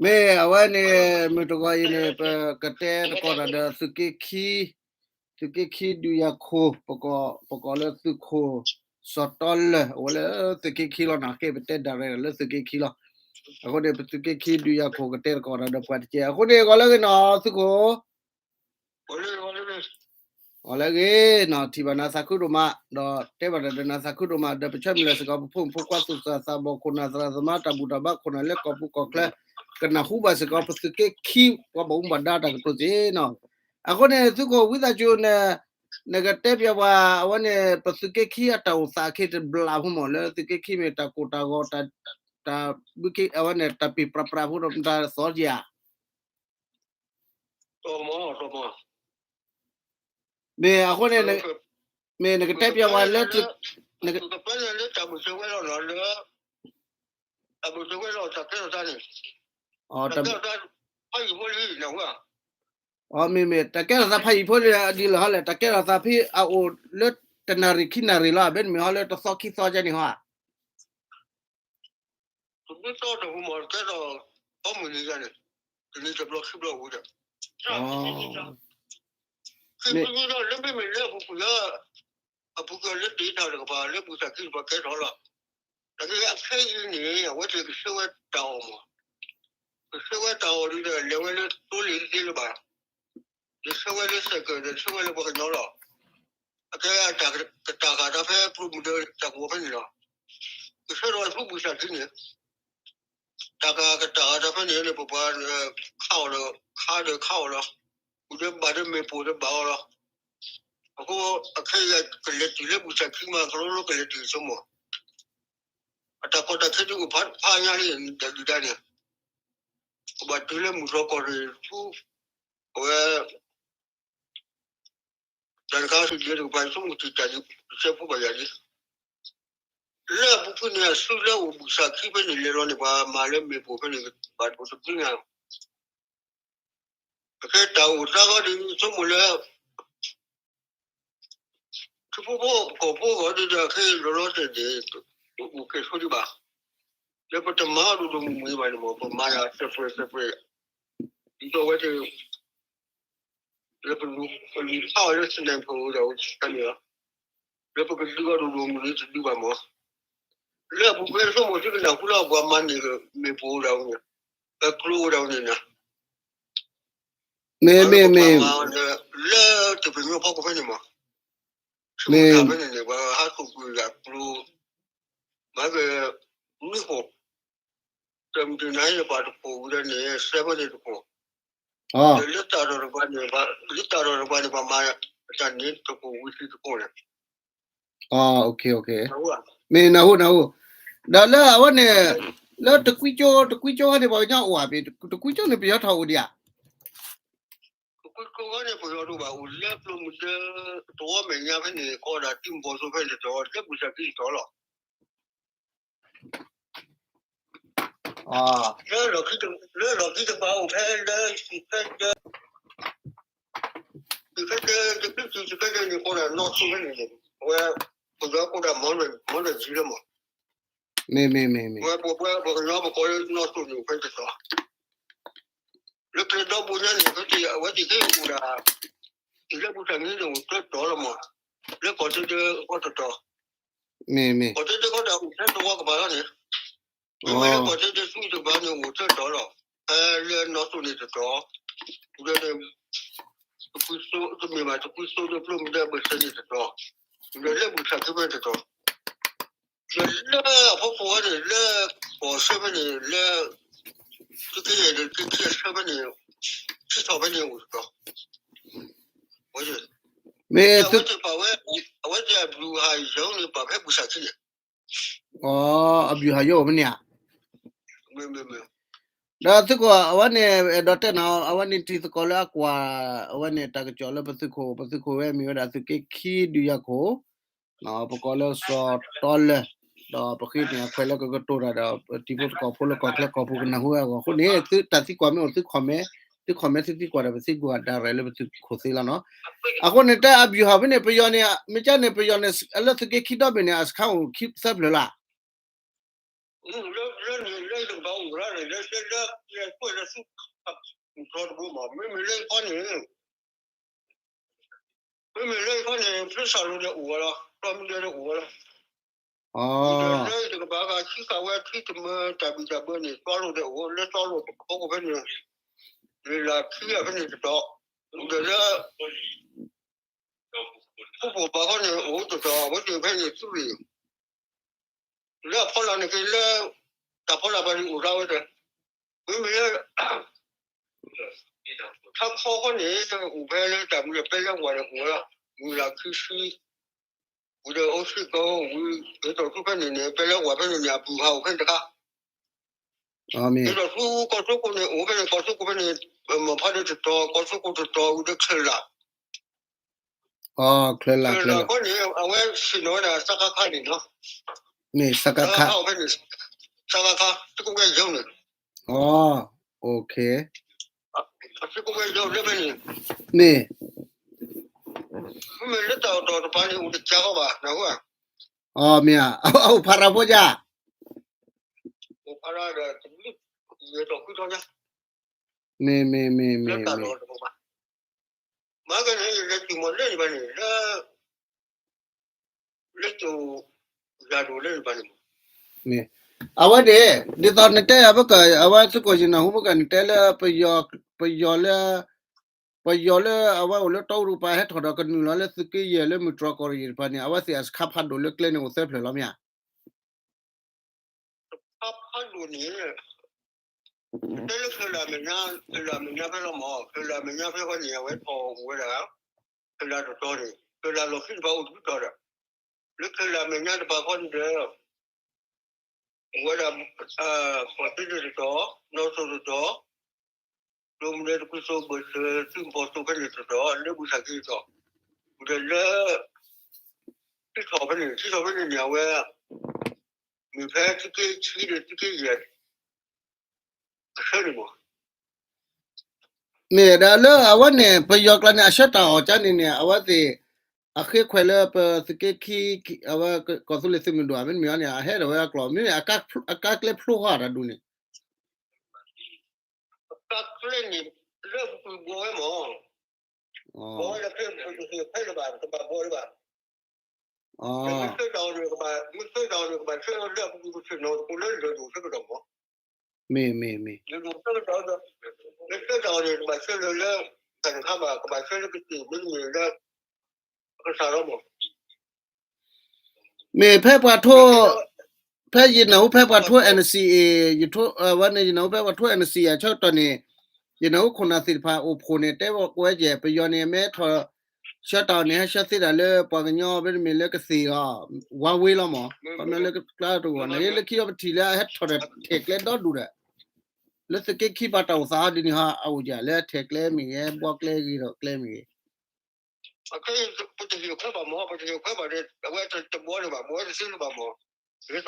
မ့ၢ်အဝဲန့ၣ် မုၢ်တဂီၤအံၤန့ၣ် ပကတဲသကိးတၢ်ဒီးသုးက့ခံ, သုးက့ခံဒုးယၤခိၣ်, ပကိးလၢသုးခိၣ်စီၤတီလၢာ် အဝဲလၢသုးက့ခံလီၤနီၤ, ကဲပတဲဒၣ်ရဲၣ်လၢသုးက့ခံလီၤ. အဃိန့ၣ် ပသုးက့ခံဒုးယၤခိၣ်ကတဲသကိးတၢ်ဒီးပှၤတကဲ, အဃိန့ၣ် ဂီၤလၢဂ့ၤနီၤ သုးခိၣ် အီၤလၢဂ့ၤနီၤ, ထံၣ်ဘၣ်နၤသးခုဒိၣ်မး, ဒီးတဲဘၣ်တၢ်ဒီးနၤသးခုဒိၣ်မး, ဒီးပဆၢမုၢ်လၢ်စ့ၢ်ကီး ပဖိမုၣ်ဖိခွါသူၣ်စၢ်သးဘီၣ် ခိၣ်နၢ်သရၣ်သမါ တၢ်ဘူၣ်တၢ်ဘါ ခိၣ်နၢ်လၢကီၢ်ပူၤကီၢ်ချၢ ကနၢ်ဟူဘၣ်စ့ၢ်ကီး ပသုးက့ခံ ပှၤဘၣ်မူဘၣ်ဒါတၢ်ကတိၤစ့ၢ်နီၤ. အဃိန့ၣ် သုးခိၣ်ဝံသးစူၤန့ၣ် နကတဲပျဲပှၤ အဝဲန့ၣ် ပသုးက့ခံအတၢ်အိၣ်သးအခ့တဘျီဖိမး လၢသုးက့ခံမ့ၢ်တၢ်ကိၢ်တၢ်ဂီၤ တၢ် အဝဲန့ၣ် တၢ်ပံၢ်ပြးပြးဖိဒီး မတၤသီယၤ မ့ၢ်အဃိန့ၣ် မ့ၢ်နကတဲပျဲဝဲလၢ ကပၢလၢတၢ်ဘုၣ်စၢၤဝဲလီၤလီၤလၢ တၢ်ဘုၣ်စၢၤဝဲလီၤတၢ်ကဲထီၣ်သးန့ၣ် တၢ်ကဲထီၣ်သးဖးယံာ်ဖိလံနဝဲ အမ့မ့ၢ် တၢ်ကဲထီၣ်သးဖးယံာ်ဖိလံဒ်လဲၣ်ဟီလဲၣ် တၢ်ကဲထီၣ်သးဖဲအအိၣ်လၢတနၣ်ရံၣ်ခံနၣ်ရံၣ်လီၤ ဘၣ်မ့ၢ်ဟီလၢတသီခံသီကဲန့ၣ်ဟီ တဘျီသီတဟူမး ကဲထီၣ်အီမုၢ်နံၤယါန့ၣ် တနံၤတဘျီခံဘျီဝံၤဒီး ခံဘျီလၢမ့မ့ၢ်လၢအပူၤကွံာ်လၢ အပူၤကွံာ်လၢတ့တၢ်တကပၤ လၢဘုၣ်သးခံတကပၤကဲထီၣ်လီၤ. တၢ်ကဲအခဲအံၤန့ၣ် အဝဲသ့ၣ်ကဆှၢဝဲတၢ်အီၣ်မး ကဆှၢဝဲတၢ်အီၣ်ဒ်ဒီး လဲၤဝဲလၢသိလ့ၣ်တသ့လၢၤဘၣ် ယဆှၢဝဲလၢစဲးကၢးဒီး ဆှၢဝဲလၢပှၤကညီလီၤ. အကဲတၢ်ကတၢ်ဃာ်တၢ်ဖဲပျိမုၢ်ဒီးတၢ်ကဝီၤဖဲန့ၣ်လီၤ. ကဆှၢဒီးသူဘုၣ်သးခံန့ၣ် တၢ်ကကတၢ်ဃာ်တၢ်ဖဲန့ၣ်န့ၣ် ပပှၤခးအီၤဒီး ခါဒီးခးအီၤလီၤ. ဝံၤဒီးဘၣ်ဒီးမ့ၢ်ပိာ်ဒီးဘၣ်အီၤလီၤ. အဃိ အခဲအံၤကလဲၤတုၤလၢဘုၣ်သးခံမး ကလိလိကလဲၤတုၤဆိကမိၣ် အတၢ်ကီတၢ်ခဲဒုးအိၣ်ဖးဖးညါလံ ဒုၣ်ဒါန့ၣ် ကဘၣ်တုၤလၢမုၢ်တြီၢ်ကီၢ်ရ့ၣ်ဆူ အဝဲ တၢ်တခါဆူၣ်ဒဲတကပၤ ဆိကမိၣ်တံာ်တာ်ဒုးကစဲးဖိဘၣ်ယၤလံ. လၢအပူၤကွံာ်န့ၣ် အစုလၢအိၣ်ဘုၣ်သးခံဖဲန့ၣ် လဲၤလီၤန့ၣ် ပှၤမၤလၢမ့ၢ်ပိာ်ဖဲန့ၣ် ဘၣ်ဒိၣ်တဘျုးညါ အခဲတၢ်အိၣ်သးဂီၢ်ဒ်ဆိကမိၣ်လၢ ထံဖိကီၢ်ဖိအဂီၢ်ဒ်ဒီး ခဲအံၤလီၤလီၤဆဲးဆဲး အိၣ်ကဲဆိဒံးဘၣ်. လၢပတမၤဒိၣ်ဒိၣ်မုၢ်မုၢ်ဘၣ်န့ၣ်မး ပမၤယၤစဲးပှဲၤစဲးပှဲၤ ဒ်သိးဝဲသ့ၣ် လၢပလူၤဖးအီၤလၢ sniper ဝဲဒၣ်ဝဲန့ၣ်လီၤ. လၢပကဒုးအီၤဒိၣ်ဒိၣ်မုၢ်မုၢ်တဒုးဘၣ်မး. လၢအပူၤကွံာ်ဆိကမိၣ်သုကနၢ်ဟူလၢပှၤမၤန့ၢ်မ့ၢ်ပိာ်ဝဲဒၣ်ဝဲန့ၣ် အကျိဝဲဒၣ်ဝဲန့ၣ်နၤ မ့ၢ်မ့ၢ်မ့ၢ် လၢတပညိဖီခိၣ်ဖဲန့ၣ်မး မ့ၢ်ဖဲန့ၣ်န့ၣ် ပှၤဟးထီၣ်ကွံာ်အကျိ မၤက နွံဃိး တမုၢ်တနၤအံၤပှၤတခိၣ်ဝံၤဒီးန့ၣ် စဲးဖဲန့ၣ်တခိၣ် လၢတၢ်ထီၣ်တပှၤန့ၣ် လၢတၢ်ထီၣ်တပှၤန့ၣ် ပှၤမၤတၢ်န့ၣ်တခိၣ်ဝံၤသံတခိၣ်န့ၣ် မ့ၢ်နၢ်ဟူနၢ်ဟူ ဒီးလၢအဝဲန့ၣ် လၢတကွံကၠိ တကွံကၠိဝဲန့ၣ် ပှၤကညီအိၣ်ဧါ ပတကွံကၠိန့ၣ် ပယီၤထီၣ်အိၣ်ဒံးဧါ တကွံကၠိဝဲန့ၣ် ပယီၤတအိၣ်ဘၣ် အိၣ်လၢပျိမုၢ်ဒၢ တဝီမဲာ်ညါဖဲန့ၣ် ကီးဒၣ်တံၤမီၤစိဖဲန့ၣ်တတီၤ လၢပူၤစၢ်ခံတတီၤလီၤ လၢလီၢ်ခံတပၤအိၣ်ဖဲလၢ ဖဲဒၢ ဖဲဒၢ တဘျုးစု ဖဲဒၢန့ၣ် ကီးဒၣ်နီၢ်စိဖဲန့ၣ် အဝဲ ပယီၤကိးဒၣ် မီၢ်လွဲၢ်ဆံလၢမး မ့ၢ်မ့ၢ်မ့ၢ်မ့ၢ် ဝဲပဝဲပှၤကညီပကိးလၢနီၢ်စိန့ၣ် ဖဲတတီၤ လၢကျဲဒီဘိညါန့ၣ် အဝဲသ့ၣ်ကအိၣ်ဒၣ် တုၤလၢပူၤတၢ်န့ၣ်န့ၣ် အိၣ်တတီၤလီၤမး လၢကီၢ်တဒၢကီၢ်တတီၤ မ့ၢ်မ့ၢ် ကီၢ်တဒၢကီၢ်တၢ်အိၣ်ထဲတဝီကပၤလီၤန့ၣ် မ့ၢ်ဝဲလၢကီၢ်တဒၢဆူတပၤန့ၣ် အိၣ်ထဲတတီၤလီၤ ဖဲလၢနီၢ်စိန့ၣ်တတီၤ တုၤလၢ တကွံစိ တမ့ၢ်ဘၣ် တကွံစိလၢပျိမုၢ်ဒၢဘၢၣ်စၢၤန့ၣ်တတီၤ တုၤလၢလၢပူၤတၢ်ခံဖဲတတီၤ လၢအဖီခိၣ်ဝဲန့ၣ် လၢကီၢ်ဆၢဖဲန့ၣ် လၢ သုးက့ယဲၢ်ဒီးသုးက့ခံအဆၢဖဲန့ၣ် ထံထီၣ်ဖဲန့ၣ်အိၣ်တတီၤ မ့ၢ်အဝဲသ့ၣ်ပာ်ဝဲ အဝဲသ့ၣ်အဘျုးဟးယိန့ၣ် ပာ်ဖဲပူၤစၢ်ခံန့ၣ် အဘျုးဟးယိဖဲန့ၣ်ဧါ ဒီးသုးခိၣ် အဝဲန့ၣ် အဲၣ်ဒိးတဲနၤ အဝဲန့ၣ်တံၤသကိးလၢအကွၢ် အဝဲန့ၣ်တၢ်ကစီၣ်လၢပသုးခိၣ် ပသုးခိၣ်ဝဲမ့ၢ်ဝဲဒၣ်သုးက့ခံဒုးယၤခိၣ် ပကိးလၢစီၤတီလၢာ် ဒီးပဃ့န့ၢ်အခွဲးလၢကကတိၤတၢ်ဒီး တံၤဖိသကိးဖိလၢကီၢ်ချၢကီၢ်ပူၤကနၢ်ဟူဝဲအဂီၢ်အဃိန့ၣ် သုတၢ်သံကွၢ်မ့ၢ်အိၣ်သု comment သု comment သုသံကွၢ်ဒီး ပသံကွၢ်ဒၣ်ရဲၣ်လၢပသုးခိၣ်သ့လီၤနီၤ အဃိန့ၣ် တၢ်အဘျုးဟးဖဲန့ၣ် ပယီၤန့ၣ် မ့ၢ်ကန့ၣ် ပယီၤန့ၣ် လၢသုးက့ခံဒီဘ့ၣ်န့ၣ် အစခန်းအိၣ်ခံသၢဖျၢၣ်လၢ တကဘၣ်အိၣ်ရၣ်န့ၣ် လၢလၢလၢ လၢကွဲးလၢဆူ ပူၤထီတဘိမး မ့မ့ၢ်လၢခီန့ၣ် မ့မ့ၢ်လၢခီန့ၣ် ဖျၢၣ်စးလိၤဒီးအိၣ်ဝဲလီၤ တီမံၤဒီးအိၣ်ဝဲလီၤ ဒီးလၢတကဘၣ်ဂၤခံဃာ်ဝဲခံတမၢတၢ်ဘံၣ်တၢ်ဘၢန့ၣ် တီလိၤဒီးအိၣ် လၢတီလိၤပခိၣ်ဖဲန့ၣ် လၢလၢခံဂၤဖဲန့ၣ်တတီၤ ဒီးလၢ အိၣ်ဘၣ်ခီန့ၣ် အိၣ်တတီၤ အဝဲသ့ၣ်ဖဲန့ၣ်သူၣ်ရ့ၣ် လၢအဖီလာ်န့ၣ်က့လၢ တၢ်ဖီလာ်ဘၣ်န့ၣ်အိၣ်ရၣ်ဝဲဒီး မ့မ့ၢ်လၢ ထါခီခီန့ၣ် အိၣ်ဖဲလၢတၢ်မနုၤ ပဲလဲဝါဒီးအိၣ်ဝဲလီၤ မုၢ်လၢ်ခံဆံ ဝံၤဒီးအိၣ်စ့ၢ်ကီးဝံၤ ဒ်သိးဆူဖဲန့ၣ်န့ၣ် ပဲလဲဝါဖဲန့ၣ်န့ၣ် အပူၤဟးအိၣ်ဖဲန့ၣ်တခါ ဒ်သိးဆူကီၢ်ဆိကိၣ်န့ၣ် အိၣ်ဖဲန့ၣ် ကီၢ်ဆိကိၣ်ဖဲန့ၣ် မၤဖးဒိၣ်တတီၤ ကီၢ်ဆိကိၣ်တတီၤ ဝံၤဒီးချၢၣ်လၢ် ချၢၣ်လၢ်ခီန့ၣ် အဝဲဆ့ၣ်နီၤဝဲဒၣ် စကခ န့ၣ်နီၤ မ့ၢ်စကခ စကခ သုးခိၣ်ဝဲယီၤန့ၣ် သုးခိၣ်ဝဲယီၤလၢဖဲန့ၣ် မ့ၢ် မ့မ့ၢ်လၢတၢ်အိၣ်တီၢ်တပၤန့ၣ် အိၣ်တကးဃီဘၣ် နၢ်ဟူဧါ မ့ၢ်ဧါ အိၣ်ဖးရၤဖိယါ အိၣ်ဖးရၤဒီး တဘျုး ယဲၢ်တီၤဃုတီၤညါ မ့ၢ် မ့ၢ် မ့ၢ် မ့ၢ် မ့ၢ် မၤကန့ၣ် ယလဲၤတုၤမ့ၢ်လၢန့ၣ်ဘၣ်န့ၣ် လၢ လၢကၠိ ယၤဒိၣ်လၢန့ၣ်ဘၣ်န့ၣ်မ့ၢ် အဝဲန့ၣ် ဒ်သိးနတဲယၤဘၣ်က အဝဲသုးခိၣ်ယနၢ်ဟူဘၣ်က နတဲလၢ ပယီၤလၢ ပယီၤလၢအဝဲအိၣ်လၢတီအူတကပၤ ဟဲထီၣ်ဒီးကနုာ်လီၤလၢသုးက့ယဲၢ်လၢမုၢ်တြီၢ်ကီၢ်ရ့ၣ်တဖၣ်န့ၣ် အဝဲသ့ၣ်အစခါဖးဒိၣ်လၢကျဲန့ၣ်အိၣ်သၢဖျၢၣ်လီၤမ့ၢ်ဧါ စခါဖးဒိၣ်န့ၣ် တဲလၢခဲလၢာ်အမဲာ်ညါ ခဲလၢာ်အမဲာ်ညါဖဲလီၤမး ခဲလၢာ်အမဲာ်ညါဖဲဃီန့ၣ် အဝဲထီၣ်အိၣ်ဝဲဒၣ် ခဲလၢာ်တတီၤန့ၣ် ခဲလၢာ်လီၢ်ခံတဖၣ်အိၣ်တဘျုးတီၤဒီး လၢခဲလၢာ်အမဲာ်ညါတဖၣ်ဃီန့ၣ်ဒီး အိၣ်ဝဲဒၣ် ကီၢ်သ့ၣ်တတီၤ နီၣ်သိတတီၤ ဒိၣ်မုၢ်ဒဲတကွံသိဘၢၣ်စၢၤ သုးမုၢ်ဖီၣ်သိဖဲန့ၣ်တတီၤ လၢဘူၣ်စၢ်က့တတီၤ ဒီးလၢ ထံထီၣ်ဖဲန့ၣ် ထံထီၣ်ဖဲန့ၣ်န့ၣ် အဝဲ မ့ၢ်ဖဲသုးက့ခံဒီးသုးက့ယဲၢ် အဆၢန့ၣ်မး မ့ၢ်ဒီးလၢအဝဲန့ၣ် ပယီၤကျါန့ၣ် အဆှၢတၢ်အီၣ်ကါန့ၣ်န့ၣ် အဝဲသ့ၣ် အဃ့ခွဲးလၢပသုးက့ခံ အဝဲကီၢ်သူလ့ၤသုးမုၢ်ဒိၣ် မ့တမ့ၢ်န့ၣ် အဟဲဒီးဝဲအကျိာ် မ့မ့ၢ် အကါကျဲဖျိဟီၣ်တၢ်ဒူန့ၣ် အကါကျဲန့ၣ် လၢပဘှီဝဲမး ဘှီဝဲလၢဖဲပတဟ့ၣ်ဖဲလၢၤဘၣ် တဘၣ်ဘှီလၢၤဘၣ် မ့ၢ်ဆၢတၢ်အီၣ်န့ၣ် မ့ၢ်ဆၢတၢ်အီၣ်န့ၣ် ကဘၣ်ဆၢလၢအပူၤကွံာ်ကဆ့ၣ်နီၤတကိးလၢလၢၢ်ဒိၣ်ဆၢကတီၢ်မး မ့ၢ် မ့ၢ် မ့ၢ် လၢဒိၣ်ဆၢကတီၢ်ဒီး မ့ၢ်ဆၢတၢ်အီၣ်န့ၣ် ကဘၣ်ဆၢလၢလၢ တၢ်တခါဘၣ် ကဘၣ်ဆၢလၢကသ့ၣ်မ့တမ့ၢ်လၢ အကစၢ်လီၤမး မ့ၢ်ဖဲပှၤထိ ဖဲယနၢ်ဟူဖဲပှၤထိ NCA ယထိ ဝဲန့ၣ် ယနၢ်ဟူဖဲပှၤထိ NCA အဆၢကတီၢ်န့ၣ် ယနၢ်ဟူခိၣ်နၢ်သ့ၣ်တဖၣ်အိၣ်ဖှိၣ်န့ၣ် တဲဝဲကဝဲကဲ ပယီၤန့ၣ် မ့ၢ်ထီၣ် ဆှၢတၢ်အီၣ်န့ၣ် ဟဲဆှၢသ့ဒၣ်လၢပှၤကညီ မ့တမ့ၢ်လၢကသ့ၣ်အီၤ ဝါဝ့လီၤမး ခီပညီလၢကကျါတဂီၢ်န့ၣ် လၢခံအီၤပထံၣ်လၢအဟဲထီၣ်ဒီးထဲးကျဲဒီဒူၣ်ဒီး လၢသုးက့ခံပာ်တၢ်အိၣ်သးအီၤဒ်န့ၣ်ဟီ အအိၣ်ယၤလၢထဲးကျဲမ့ၢ်ဂ့ၤ ဘှီကျဲဂ့ၤဒီးကျဲမ့ၢ်ဂ့ၤ အခဲအံၤ ပတဟ့ၣ်ခွဲးဘၣ်မး ပတဟ့ၣ်ခွဲးဘၣ်ဒီး အဝဲတဘှီလၢၤဘၣ် ဘှီတသ့လၢၤဘၣ်မး ဂ့ၤထီၣ်လၢပှၤကညီလီၤ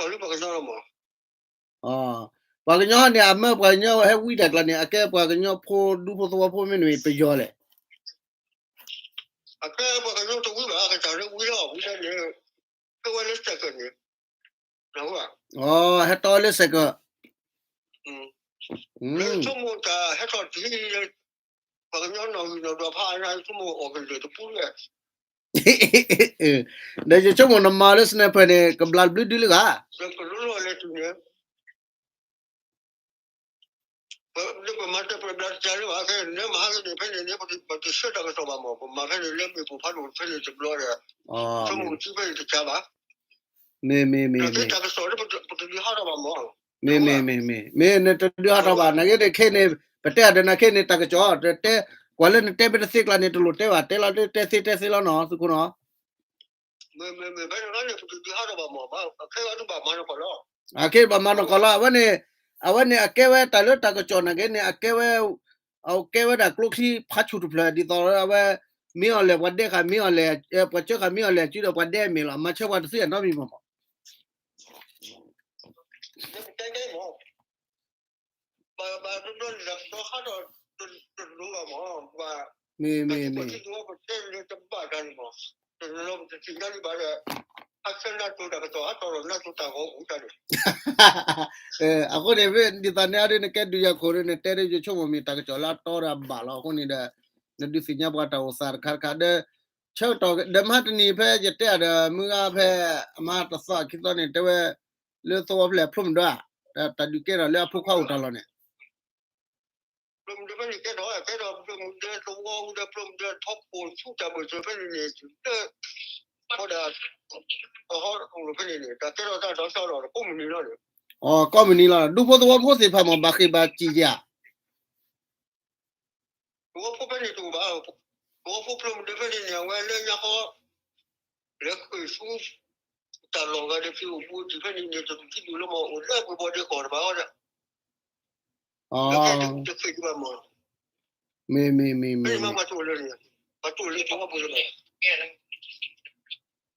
မး ပှၤကညီန့ၣ် အမၢပှၤကညီဟဲဝံတၢ်ကျါန့ၣ် အကဲပှၤကညီဖိဒူဖိသဝီဖိမ့တမ့ၢ်ပယီၤလဲၣ် အကဲပှၤကညီတဝံဘၣ် ကစၢ်လၢဝံလီၤဝံလၢန့ၣ် ကဲဝဲလၢစဲးကၢးန့ၣ် နၢ်ဟူဧါ ဟဲတီလၢစဲးကၢး လၢဆိကမိၣ်တၢ်ဟဲထီၣ်တ့ၢ် ပှၤကညီနီၣ်ဂံၢ်နီၣ်ဒွးဖးအါညါ ဆိကမိၣ်အီၣ်ကလုာ်တပူၤလၢ ဒီးယဆိကမိၣ်နမၤလၢ sniper န့ၣ် ကဘျးဘျုးဒုလၢဂၤ ကလိလီၤလဲၤတုၤန့ၣ် လၢပမၤတၢ်ပှဲၤဘျးတကးလၢဘၣ် ခဲန့ၣ်မၤဟးဂ့ၤန့ၣ် ဖဲန့ၣ်န့ၣ် ပတဆှၢတၢ်ကစီၣ်ဘၣ်မး ပမၤဖဲန့ၣ်လၢမ့ၣ်ပိၢ်ဖးဒိၣ်ဖဲန့ၣ်တဘျီဒီး ဆိကမိၣ်ကသံဖဲန့ၣ်တကးဘၣ် မ့ၢ် မ့ၢ် မ့ၢ် မ့ၢ် တၢ်ကစီၣ်လၢပတဒုးဟးထီၣ်ဘၣ်မး မ့ၢ် မ့ၢ် မ့ၢ် မ့ၢ် မ့ၢ် နတဒုးဟးထီၣ်ဘၣ် နာ်က့န့ၣ်ခဲန့ၣ် ပတဲအဒၢးနာ်က့န့ၣ် တၢ်ကစီၣ် တတဲ ကွၢ်လၢနတဲမ့ၢ်တသ့ကျါန့ၣ် တလိၣ်တဲဘၣ် တဲလီၤတဲသ့တဲသ့လီၤနီၤ သုးခိၣ်နီၤ မ့ၢ် မ့ၢ် မ့ၢ် ဖဲန့ၣ်န့ၣ် ပတဒုးဟးထီၣ်ဘၣ်မး အခဲအံၤဒုးဘၣ်မၤနကီၢ်လီၤ အခဲအံၤဘၣ်မၤနကီၢ်လီၤ အဝဲန့ၣ် အဝဲန့ၣ် အကဲဝဲတၢ်လၢတၢ်ကစီၣ်နာ်က့န့ၣ် အကဲဝဲ အကဲဝဲဒၣ်ကျိချံဖးဆူၣ်တဖျၢၣ် ဒ်သိးလၢအဝဲ မ့ၢ်အီၤလဲၣ် ပှၤဒဲးဃာ်မ့ၢ်အီၤလဲၣ် ပှၤစၢဃာ်မ့ၢ်အီၤလဲၣ် စုဒီးပှၤဒဲးအမဲာ်လီၤ မၤဆၢပှၤတသ့အနီတမံၤမး ဘၣ် ဘၣ်တဘျီန့ၣ် တၢ်ကစီၣ်ဟးထီၣ်တလိၤဘၣ်မး ဘၣ် မ့ၢ် မ့ၢ် မ့ၢ် ပတဲလၢတဘၣ်တၢ်န့ၣ်မး တနီၤနီၤပတသ့ၣ်ညါလံဘၣ်ဒီး အဃိန့ၣ် ဒ်သိးန့ၣ်အဒိ နကဲဒုးယၤခိၣ်ဒီး နတဲဒ်ယဆိကမိၣ်မ့ၢ်တၢ်ကစီၣ်လၢအတီဒီးအဘၣ်လီၤ. အဃိန့ၣ်ဒီး နဒုးသ့ၣ်ညါပှၤတၢ်အိၣ်သးတခါတခါဒီး ဆၢကတီၢ်ဒီးမဟါတနံၤဖဲယတဲအီၤဒီး မုၢ်ဂၤဖဲအမၤတသီအခံသီန့ၣ် တဲဝဲ လၢသဝီဖျဲၣ်အဖျိမုၢ်ဒၢဧါ, တၢ်ဒုးကဲထီၣ်လၢအဖိခွါအိၣ်တၢ်လီၢ်န့ၣ် ဖျိမုၢ်ဒၢဖဲန့ၣ်ကဲထီၣ် ကဲထီၣ်ဖျိမုၢ်ဒၢသဝီမုၢ်ဒၢဖျိမုၢ်ဒၢထီခိၣ်ဆူတၢ်ဘၢၣ်စၢၤဖဲန့ၣ်န့ၣ် လၢ အဟီအိၣ်ဖဲန့ၣ်န့ၣ် တၢ်ကဲထီၣ်တၢ်ဒီးစးဒီးကိးမုၢ်နံၤလီၤန့ၣ် အီ ကိးမုၢ်နံၤလီၤ ဒူဖိသဝီဖိသ့ၣ်တဖၣ်မ့ၢ်ဘၣ်ဃ့ၢ်ဘၣ်စံၣ်ဧါ သဝီဖိဖဲန့ၣ်တအိၣ်ဘၣ်, သဝီဖိဖျိမုၢ်ဒၢဖဲန့ၣ်န့ၣ် အဝဲလၢညါဃီ လဲၤဃ့ၢ်ဆူ တၢ်လီၢ်ဂၤဒီး ဖံအိၣ်ဘူးအိၣ်တံၢ်ဖဲန့ၣ်န့ၣ် တဒူၣ်ခံဒူၣ်လၢမ့ၢ်အိၣ်လၢပှၤဘီဒ့ကီၢ်တဘၣ်ဃီဒီး တဃ့ၢ်တဘၣ်မ့ၢ် မ့ၢ်မ့ၢ်မ့ၢ်မ့ၢ် ဖဲန့ၣ်မ့ၢ်ပှၤတအိၣ်လၢန့ၣ် ပှၤတအိၣ်လၢသဝီဖိလၢ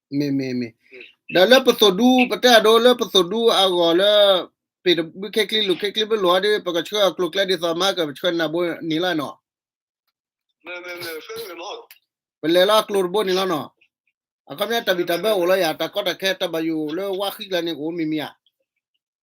မ့ၢ်မ့ၢ်မ့ၢ်, ဒီးလၢပသိၣ်ဒူ ပတဲအဒိလၢပသိၣ်ဒူအဂီၢ်လၢ ပ့ၢ်တဘုခဲကျိ လူၢ်ခဲကျိ ပလိၣ်အီၤဒီး ပကဆှၢအကျိၤကျဲဒ်သိးမၤကပဆှၢနၢ်ဘိန့ၣ်လီၤနီၤ, ပလဲၤလီၤအကျိၤတဘိန့ၣ်လီၤနီၤ, အခီပညီတၢ်ဘံၣ်တၢ်ဘၢအိၣ်လီၤယၤ တၢ်ကီတၢ်ခဲတၢ်ဘၣ်ယိၣ်လၢဝါဃံကျါန့ၣ် ကအိၣ်မံၤမံၤဧါ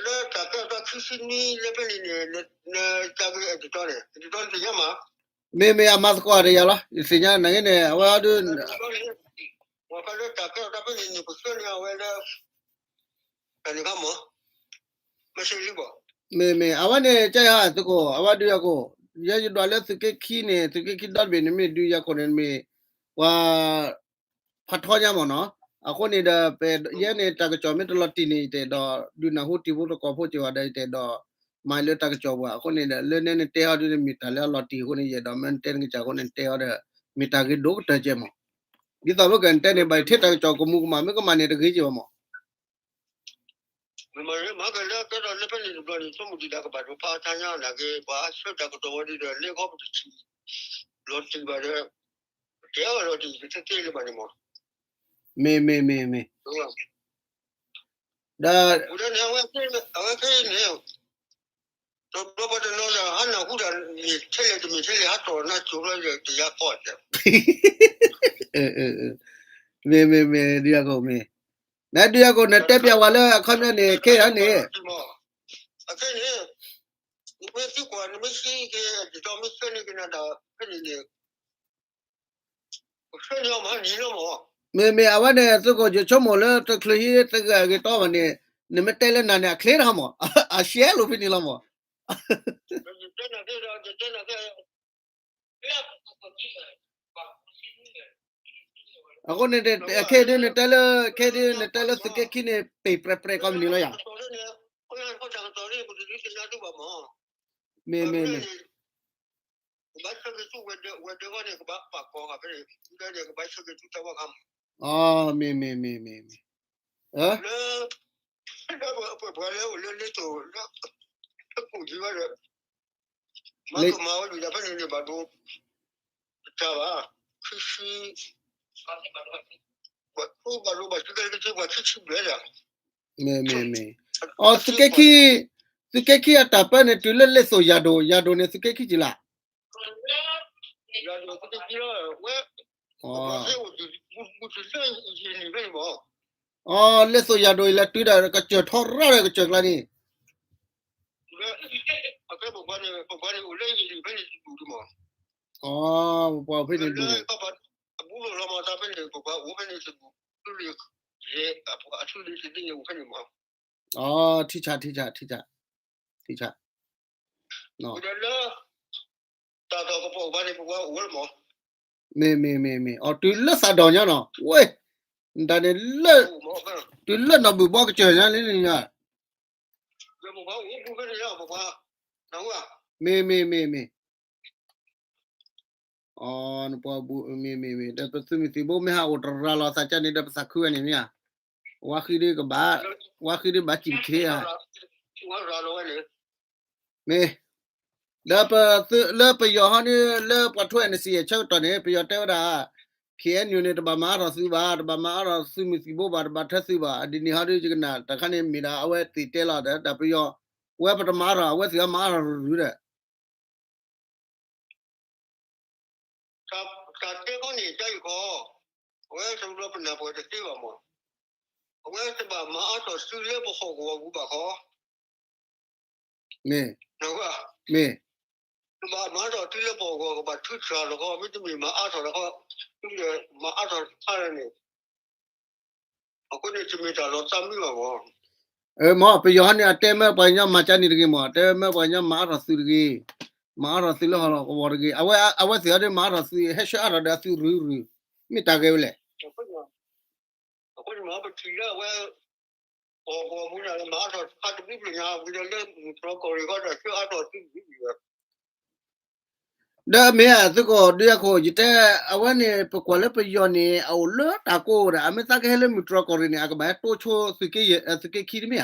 လၢတၢ်ကဲထီၣ်တၢ်ခံဆံနွံလၢဖဲန့ၣ်န့ၣ် နတၢ်ဂ့ၢ်အဒ်တီန့ၣ် အဒ်တီန့ၣ်သ့ၣ်ညါမး, မ့မ့ၢ်အမၤသကိးတယၤလီၤ ယသ့ၣ်ညါနဂ့ၤန့ၣ် အဝဲအီၤဒုး ပှၤဖဲလၢတၢ်ကဲထီၣ်တၢ်ဖဲန့ၣ်န့ၣ် ပဆှၢန့ၢ်အဝဲလၢ တၢ်န့ၣ်ခါမး မ့ၢ်စ့လံဘၣ်, မ့မ့ၢ်အဝဲန့ၣ် ကဲယၤသုးခိၣ် အဝဲဒုးယၤခိၣ်, ယဲယဒွးလၢသုးက့ခံန့ၣ် သုးက့ခံဒီတဘ့ၣ်န့ၣ်မ့ၢ်ဒုးယၤခိၣ်န့ၣ်မ့ၢ် ပှၤ ဖးထီညါမ့ၢ်နီၤ, အဃိန့ၣ်ဒီး ပယဲန့ၣ်တၢ်ကစီၣ်မ့ၢ်တလီၤတံၢ်န့ၣ် ယတအဲၣ်ဒိး ဒုးနၢ်ဟူတံၤဖိသကိးဖိက့ၤဝဲဒီး ယတအဲၣ်ဒိး မၤလၢတၢ်ကစီၣ်ပူၤ အဃိန့ၣ်ဒီး လၢနဲနတဲအီၤဒုးန့ၣ် မ့ၢ်တၢ်လၢအလီၤတံၢ်အဃိန့ၣ် ယအဲၣ်ဒိးမ့ၢ်နတဲနကစၢ်အဃိန့ၣ် နတဲအီၤဒီး မ့ၢ်တၢ်ဂ့ၤဒိၣ်ကတၢၢ်ကဲမး, ဒ်သိးပကနတဲန့ၣ် ဘၣ်ထဲတၢ်ကစီၣ်ကမူးကမၣ် မ့ၢ်ကမၣ်န့ၣ်တဂ့ၤကဲဘၣ်မး မ့ၢ်မၤကလၢကဲထီၣ်လၢဖဲန့ၣ်တဘျီန့ၣ် ဆိကမိၣ်ဒံးဒၣ်ကဘၣ်ဒိဖးထါညါနာ်က့ ပှၤဆှၢတၢ်ကစီၣ်ဝဲဒ်ဒီး လၢခီပတထံၣ် လီၤတံၢ်ဘၣ်ဒီး တကဲထီၣ်လီၤတံၢ်တသ့သ့လၢၤဘၣ်န့ၣ်မး, မ့ၢ်မ့ၢ်မ့ၢ်မ့ၢ်, ဒီး အဝဲခဲအံၤန့ၣ် တဘျီဘၣ်တနီၤဒီး ဟးနၢ်ဟူဒီး မ့ၢ်ထဲလဲၣ်တမ့ၢ်ထဲလဲၣ် ဟးထီၣ်နါစိၤလီၤဒီး တယါကီၢ်တဲ မ့ၢ်မ့ၢ်မ့ၢ် ဒုးယၤကိၣ်မ့ၢ်, နဒုးယၤကိၣ် နတဲပျးဝဲလၢအခီပညီန့ၣ် ခဲအံၤန့ၣ် အခဲန့ၣ် နမ့ၢ်သံကွၢ် နမ့ၢ်သံက့ၤ ဒ်သိးမ့ၢ်ဆှၢန့ၢ်က့ၤနၤဒီး ဖဲန့ၣ်န့ၣ် ပဆှၢန့ၢ်အီၤမးနံၤလီၤမး, မ့မ့ၢ်အဝဲန့ၣ် သုးခိၣ်ယဆိကမိၣ်လၢတချုးဟံးတဂၤဂ့ၤတီဘၣ်န့ၣ် နမ့ၢ်တဲလၢနၤန့ၣ် အချ့တဟါမး အရှဲလိာ်ဖဲန့ၣ်လီၤမး အဃိန့ၣ် ခဲဒုးနတဲလၢ ခဲဒုးနတဲလၢသုးက့ခံန့ၣ် ပ့ၢ်ပြဲးပြဲးကီမနုၤလီၤယၤ, မ့ၢ်မ့ၢ်မ့ၢ်, အမ့ၢ်မ့ၢ်မ့ၢ်မ့ၢ်မ့ၢ်, လၢ ပှၤလၢအိၣ်လၢလ့တိၢ်လၢ မၤကမၤဝဲဒၣ်ဖဲန့ၣ်န့ၣ် ဘၣ်ဒိ တၢ်ဘၣ် ခံဆံ ဘၣ်ဒိဘၣ်ဆူကဲက့ၤပှၤခံဆံဘျဲၣ်ဒီး, မ့ၢ်မ့ၢ်မ့ၢ်, အီ သုးက့ခံ, သုးက့ခံအတၢ်ပၢန့ၣ် တုၤလၢလ့သိၣ်ယၤဒိၣ် ယၤဒိၣ်န့ၣ် သုးက့ခံက့ၤလၢ် အီ လ့သိၣ်ယၤဒိၣ်အံၤလၢတုၤဒီးကစၢၢ်ထီရၣ်ဒီးကစၢၢ်ကျါန့ၣ်, အီ ပပှၤဖဲန့ၣ်ဒိၣ်န့ၣ်, အီ ထံဆး ထံဆး ထံဆး, ထံဆး မ့ၢ်မ့ၢ်မ့ၢ်မ့ၢ်, အီ တုၤလၢသးဒီးညါနီၤ, ဝဲ, တၢ်န့ၣ်လၢ, တုၤလၢနီၢ်ဘုၣ်ဘီကစၢၢ်ညါလံန့ၣ်ညါ, မ့ၢ်မ့ၢ်မ့ၢ်မ့ၢ်, အီ နပှၤဘူး မ့ၢ်မ့ၢ်မ့ၢ် ဒီးပသုးမုၢ်သံၣ်ဘိမ့ၢ်ဟးအိၣ်တရၤလီၤသးကန့ၣ်ဒီး ပသးခုဝဲန့ၣ်မ့ၢ်ဧါ, ဝါဃံဒုကဘၣ်, ဝါဃံဒုဘၣ်စံၣ်တခ့ဧါ, မ့ၢ်, ဒီးပသုး လၢပယီၤဟီန့ၣ် လၢပှၤထိ NCA အဆၢကတီၢ်န့ၣ် ပယီၤတဲဝဲဒၣ် KNU န့ၣ် တဘၣ်မၤအါထီၣ်သုးဘၣ်, တဘၣ်မၤအါထီၣ်သုးမုၢ်သံၣ်ဘိဘၣ်, တဘၣ်ထၢသုးဘၣ်, အဒ်န့ၣ်ဟီဒုယကနၣ် တၢ်ခါန့ၣ်မ့ၢ်ဒၣ် အဝဲသ့ၣ်တဲလီၤဒီး တၢ်ပယီၤ, ဝဲပတမၤအါထီၣ် အဝဲသ့ၣ်အမၤအါထီၣ်ရုၢ်ဒီး တၢ်တဲခီန့ၣ် တၢ်အံၤခီ, အဝဲတဘျီပနၢ်ပၢၢ်တသ့ဘၣ်မး, အဝဲတဘၣ်မၤအါထီၣ်သုလၢပဟီၣ်ကဝီၤပူၤဘၣ်ခီ, မ့ၢ်, မ့ၢ်, တဘၣ်မၤအါထီၣ်သုလၢပဟီၣ်ကဝီၤ ကဘၣ်ထုးထီၣ်လီၤခီ, မ့တမ့ၢ်မၤအါထီၣ်လီၤခီ, သုမၤအါထီၣ်တခါန့ၣ် အဃိန့ၣ်တမ့ၢ်တၢ်လီၤသးမုာ်ဘၣ်မး. မ့ၢ်ပယီၤဟီန့ၣ် အတဲမၢပှၤကညီမၤကၠါန့ၣ်တဂ့ၤမး, တဲမၢပှၤကညီမၤအါထီၣ်သုတဂ့ၤ, မၤအါထီၣ်သုလၢဟီၣ်ကဝီၤတဂ့ၤ, အဝဲသ့ၣ်အီၤဒ်မၤအါထီၣ်သု ဟဲဆှၢအါထီၣ်ဒီးအသုရုၤရုၤ, မ့ၢ်တၢ်ဂ့ၢ်ဝဲလဲၣ်. အဃိန့ၣ်မ့ၢ်ပထံၣ်လၢအဝဲ ဟီၣ်ကဝီၤပူၤန့ၣ် မၤအါထီၣ်တခါတဘျုးဘျုးညါ ဝံၤဒီးလၢမုၢ်တြီၢ်ကီၢ်ရ့ၣ်ခီဒီး ဆှၢအါထီၣ်သုတဘျုးဘျုး ဒီးမ့ၢ်သုကီၢ်ဒုးယၤခိၣ် ယတဲ အဝဲန့ၣ် ပကွၢ်လၢပယီၤန့ၣ် အအိၣ်လၢတၢ်ကိးဒီး အမ့ၢ်သးကဟဲလၢမုၢ်တြီၢ်ကီၢ်ရ့ၣ်န့ၣ် အကဘၣ်ဟဲတိဆိသုးက့ခံတမ့ၢ်ဧါ,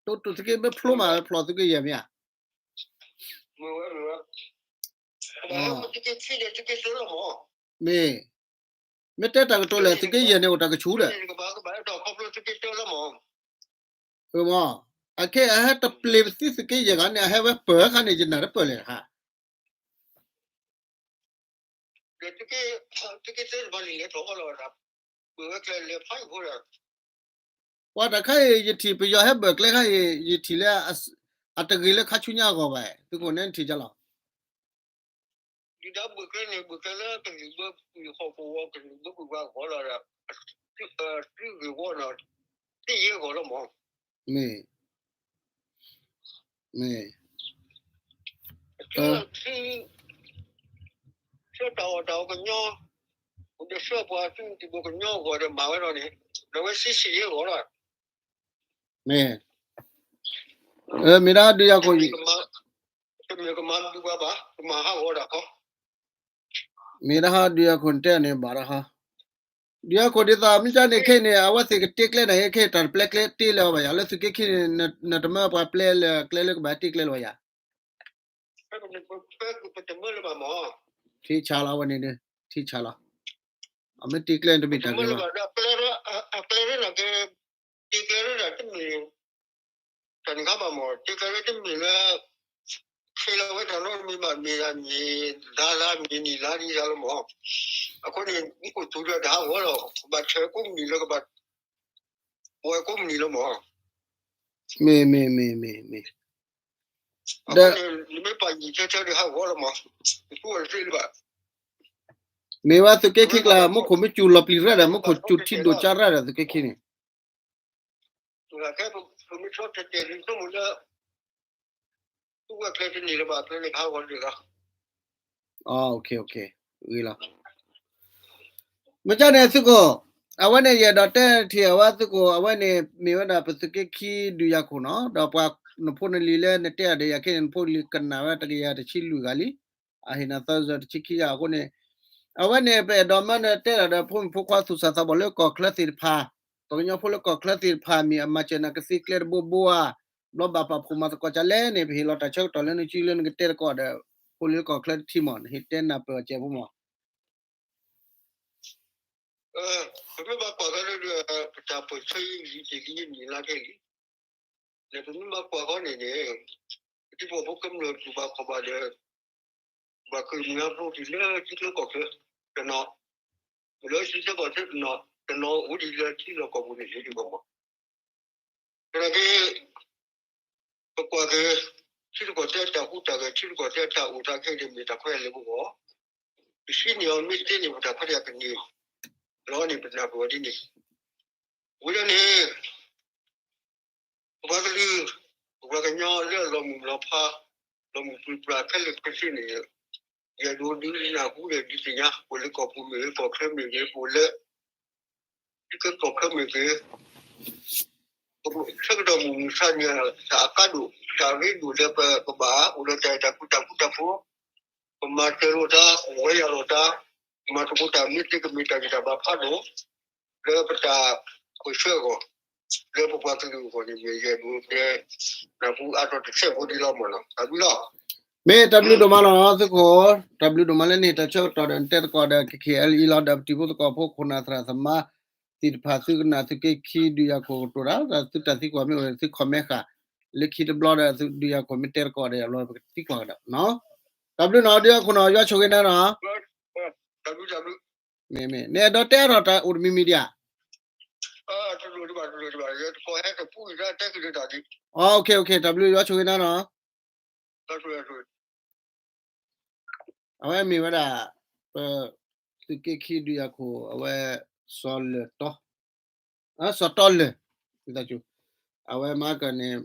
တိသုးက့မ့ၢ်ဖျိမး ဖျိသုးက့ယဲၢ်မ့ၢ်ဧါ, မ့ၢ်, မ့ၢ်တဲတၢ်ကတိၤလဲၣ် သုးက့ယဲၢ်န့ၣ် အိၣ်တၢ်ကဆူၣ်ဒီး မ့ၢ်, အခဲအဟဲတပျ့ၤသုးက့ယဲၢ်ဂၤန့ၣ် အဟဲဝဲပၢၤခါန့ၣ် ယနာ်တပၢၢ်လဲၣ်ခါ ပှၤတခါအံၤ ယထံၣ်ပယီၤဟဲဘၢၣ်ကျဲခါအံၤ ယထံၣ်လၢ အတဂ့ၤလၢခါဆူညါအဂီၢ်ဘၣ်, သုးခိၣ်နဲထံၣ်ကလီၤ. ဒုၣ်ဒါဘၢၣ်ကျဲန့ၣ် ဘၢၣ်ကျဲလၢကလုာ်ဘၢပှၤဟီၣ်ကဝီၤ ကလုာ်ဘၢပှၤဂီၢ်လီၤဒီး သုဂ့ၢ်ဝီနီၤ သ့ၣ်ယဲၢ်ဂီၢ်လီၤမး, မ့ၢ်, မ့ၢ်, ဆှၢတၢ်အီၣ်တၢ်အီကညီ, ဒီးဆှၢပှၤသုးမုၢ်သံၣ်ဘိကညီအဂီၢ်ဒီးမၤဝဲလီၤန့ၣ်, ဒီးဝဲဆံးဆံးယဲၢ်ဂီၢ်လီၤ. မ့ၢ်, မ့ၢ်ဒၣ်ဒုးယၤခိၣ်, တမ့ၢ်ကမၤဒုးပှၤဘၣ်, ကမၤဟးဂီၤဒၣ်ခီ, မ့ၢ်ဒၣ်ဟီဒုးယၤခိၣ်တဲန့ၣ်ဘၣ်ဒၣ်ဟီ, ဒုးယၤခိၣ်ဒ်သိးမ့ၢ်ကန့ၣ် ခဲအံၤန့ၣ် အဝဲသ့ၣ်ကတ့ကျဲန့ၣ် ခဲအံၤတၢ်တပျဲကျဲတ့လၢၤဘၣ်ယၤ လၢသုးက့ခံန့ၣ် နတမၢပှၤပျဲလၢကျဲလၢကဘၣ်တ့ကျဲလၢၤဘၣ်ယၤ ထံဆါလီၤဝဲန့ၣ်, ထံဆါလီၤ, အမ့ၢ်တ့ကျဲန့ၣ်တမ့ၢ်တၢ်ဂ့ၤဘၣ်, တ့ကျဲလၢတၢ်တမ့ၢ်, တၢ်န့ၣ်ခါဘၣ်မး တ့ကျဲလၢတမ့ၢ်လၢ ဆဲးလီၤဝဲတၢ်လီၤမ့ၢ်ဘၣ်မ့ၢ်ဒၣ်မ့ၢ် လါလါမ့ၢ်နံၤလါဒ်ယၤလီၤမး, အဃိန့ၣ် မူခိၣ်သူးဒီးတဟးဂီၤလီၤ ကဘၣ်ဆဲးကိးမုၢ်နံၤလၢကဘၣ် ပှဲၤကိးမုၢ်နံၤလီၤမး, မ့ၢ်, မ့ၢ်, မ့ၢ်, မ့ၢ်, မ့ၢ်, ဒီး နမ့ၢ်ပာ်ယံာ်ဆၢဆၢဒီးဟးဂီၤလီၤမး, တသူအီၤတသ့လၢၤဘၣ်, မ့ၢ်ဝဲသုးက့ခံကျါ မူခိၣ်မ့ၢ်စူၤလီၤပျံၤရဲၣ်ဒီး မူခိၣ်စူၤထံဒိၣ်ကၠါရဲၣ်ဒီးသုးက့ခံန့ၣ် ပမ့ၢ်ဆီတတဲာ်လံဆိကမိၣ်လၢ သူဝဲကျဲတန့ၢ်လၢၤဘၣ် ကျဲန့ၣ်ကဟးဂီၤတဂ့ၤလီၤ, ဂ့ၤလီၤ, မ့ၢ်ကန့ၣ်သုးခိၣ်, အဝဲန့ၣ်ယအဲၣ်ဒိးတဲထံၣ်အဝဲသုးခိၣ် အဝဲန့ၣ်မ့ၢ်ဝဲဒၣ်ပသုးက့ခံဒုးယၤခိၣ်နီၤ ဒီးပှၤနဖိနလံၤလၢနတဲအီၤဒီး ယၤခဲန့ၣ် နဖိနလံၤကနၣ်ဝဲတကယၤတဆံလွံၢ်ဂၤလံ, အဟ့ၣ်နၤသၢဆံတဆံခံဂၤအဃိန့ၣ်, အဝဲန့ၣ် ပအဲၣ်ဒိးမၢနတဲဒၣ်ဒီး ဖိမုၣ်ဖိခွါသူၣ်စၢ်သးဘီၣ်လၢကီၢ်ချၢသ့ၣ်တဖၣ်, ပှၤကညီဖိလၢကီၢ်ချၢသ့ၣ်တဖၣ် မ့ၢ်အမၤစၢၤနၤကသ့ကျဲတဘိဘိဧါ, ဘျီဘၣ်ပာ်ဖှိၣ်မၤသကိးကလဲၣ်န့ၣ် ပဟ့ၣ်လီၤတၢ်ဆၢကတီၢ်လၢနစုလၢနကတဲသကိးဒီး ဖိလၢကီၢ်ချၢတထံၣ်မး နဟ့ၣ်တဲနၢ်ပၢၢ်အီၤကဲဖိမး ပမ့ၢ်ဘၣ်ကွၢ်ကဒီး ပတၢ်ပၢၢ်ဆၢယံာ်တ့ၢ်လံယနံၣ်လါခဲလံ, ဒီးပမ့ၢ်ဘၣ်ကွၢ်ဃီန့ၣ်န့ၣ်, ပထံဖိကမျၢၢ်တူၢ်ဘၣ်ခီၣ်ဘၣ်ဒီး, ဘၣ်ကမုၢ်အါဖျိတံၢ်လၢထံချၢကီၢ်ချၢ, တနီၤ, လၢထံချၢကီၢ်ချၢတနီၤ, တနီၤအိၣ်ဒံးလၢထံလီၢ်ကီၢ်ပူၤန့ၣ် ဟ့ၣ်ဒံးဘၣ်မး သနာ်က့ ပကွၢ်က့ၤ ထံရူၢ်ကီၢ်သဲးအတၢ်ဟူးတၢ်ဂဲၤ ထံရူၢ်ကီၢ်သဲးအတၢ်အိၣ်တၢ်ခဲအံၤန့ၣ် မ့ၢ်တၢ်ခွဲးယာ်လၢပဂီၢ်, ပဆံးန့ၢ်အီၤမ့ၢ်တသ့န့ၣ် ပတၢ်ခွဲးတၢ်ယာ်ကန့ၢ်လီၤန့ၣ် ပနၢ်ပၢၢ်အီၤဒ်န့ၣ်, ဝံၤဒီးန့ၣ် ပပှၤကလုာ်, ပပှၤကညီလၢအလီၤမုၢ်လီၤဖး, လီၤမုၢ်ပြံပြါခဲလၢာ်ခဲဆ့န့ၣ်, ယအဲၣ်ဒိးဒုးနၢ်ဟူဒီးဒုးသ့ၣ်ညါ ပှၤလၢကီၢ်ပူၤမ့ၢ်ဂ့ၤ ကီၢ်ချၢမ့ၢ်ဂ့ၤ ပှၤလၢ ကီၢ်ချၢမ့ၢ်ဂ့ၤ, ဆၢကတီၢ်မုၢ်မဆါန့ၣ် တၢ်အကါဒိၣ် တၢ်အရ့ဒိၣ်လၢပကဘၣ်အိၣ်ဒီးတၢ်အဲၣ်တၢ်ကွံတၢ်ဃူတၢ်ဖိး, ပမၤတၢ်လိာ်တၢ် ပဝဲယၤလိာ်တၢ်, ပမၤသကိးတၢ်မ့ၢ်သ့ကမ့ၢ်တၢ်ဂံၢ်တၢ်ဘါဖးဒိၣ် လၢပတၢ်ပၢၢ်ဆၢအဂီၢ်, လၢပပှၤကလုာ်အဂီၢ်န့ၣ် မ့ၢ်ယအဲၣ်ဒိးတဲ နၢ်ဟူအါထီၣ်တဆဲးဖိဒံးလီၤမးနီၤ တၢ်ဘျုးလီၤ. မ့ၢ်တၢ်ဘျုးဒိၣ်မးလီၤ သုးခိၣ်, တၢ်ဘျုးဒိၣ်မးလၢနဟ့ၣ်တၢ်ဆၢကတီၢ်ဒီးနတဲသကိးဒီး ခဲခဲအံၤလီၤဒီး ပတံၤဖိသကိးဖိ ခိၣ်နၢ်သရၣ်သမါသ့ၣ်တဖၣ် သုကနၣ်သုးက့ခံဒုးယၤခိၣ်ကတိၤတၢ် သုတၢ်သံကွၢ်မ့ၢ်အိၣ် သု comment ဃာ် လၢခံတဘျီဒီး သုဒုးယၤခိၣ်မ့ၢ်တဲသကိးဒီး ယဘျီပကသံကွၢ်ကဒီးနီၤ. တၢ်ဘျုးနီၤ ဒုးယၤခိၣ်နီၤ ယွၤဆိၣ်ဂ့ၤနၤနီၤ. မ့မ့ၢ် နအဲၣ်ဒိးတဲအါထီၣ်တၢ်အိၣ်တမံၤမံၤဒံးဧါ. တ OK OK တၢ်ဘျုး ယွၤဆိၣ်ဂ့ၤနၤနီၤ. အဝဲမ့ၢ်ဝဲဒၣ် ပ သုးက့ခံဒုးယၤခိၣ် အဝဲ စီၤလၢၢ်တီ စီၤတီလၢၢ် အဝဲမၤကန့ၣ်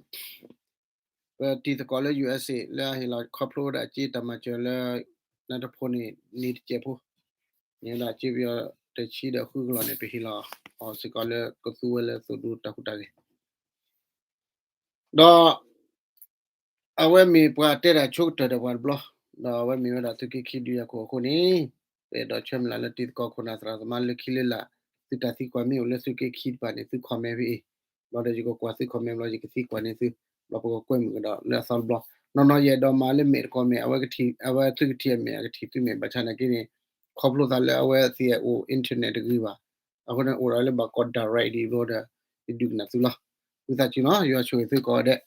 ပတံၤသကိးလၢ ယူအက်စ့ လၢအဟ့ၣ်လီၤခီဖျိဝဲဒၣ်က့တၢ်မၤစၢၤလၢ နတဖိန့ၣ် န့ၣ်တစဲးဖိ န့ၣ်ဝဲဒၣ်က့ပယီၤတဆံဒီးဃုကလီၢ်န့ၣ် ပဟ့ၣ်လီၤအီၤစ့ၢ်ကီးလၢကသူဝဲလၢသိၣ်ဒူတၢ်ဟူးတၢ်ဂဲၤ ဒီး အဝဲမ့ၢ်ပှၤတဲတၢ်ဆိကတၢၢ်ဒီးပှၤတဘျီ, ဒီးအဝဲမ့ၢ်ဝဲဒၣ်သုးက့ခံဒုးယၤခိၣ်အဃိန့ၣ်, ပအဲၣ်ဒိးဆၢမုၢ်လၢ်လၢတံၤသကိးခိၣ်နၢ်သရၣ်သမါလၢခံလၢလာ်, သုတၢ်သံကွၢ်မ့ၢ်အိၣ်လၢသုးက့ခံတဖၣ်န့ၣ် သု comment ဖဲအံၤ, ဘျီဒီးယကကွၢ်သု comment ဘျီယကသံကွၢ်န့ၢ်သု, ဘျီပကကွဲမုာ်ကဒီးလၢအသီတဘျီ, နီၢ်နီၢ်ယအဲၣ်ဒိးမၤလၢမဲာ်တကိးမဲာ်, အဝဲသုကထံၣ်အမဲာ် အကထံၣ်သုမဲာ် ဘၣ်ဆၣ်နာ်က့န့ၣ်, ခီဖျိသးလၢအဝဲသ့ၣ်အိၣ် internet တဂ့ၤဘၣ်, အဃိန့ၣ်အိၣ်ဒီးလၢဘၣ်ကိး direct ဒံးဘျီဒီး, ယဒုးကနၣ်သုလီၤ, ဝံသးစူၤနီၤ ယွၤဆိၣ်ဂ့ၤသုကိးဂၤဒဲး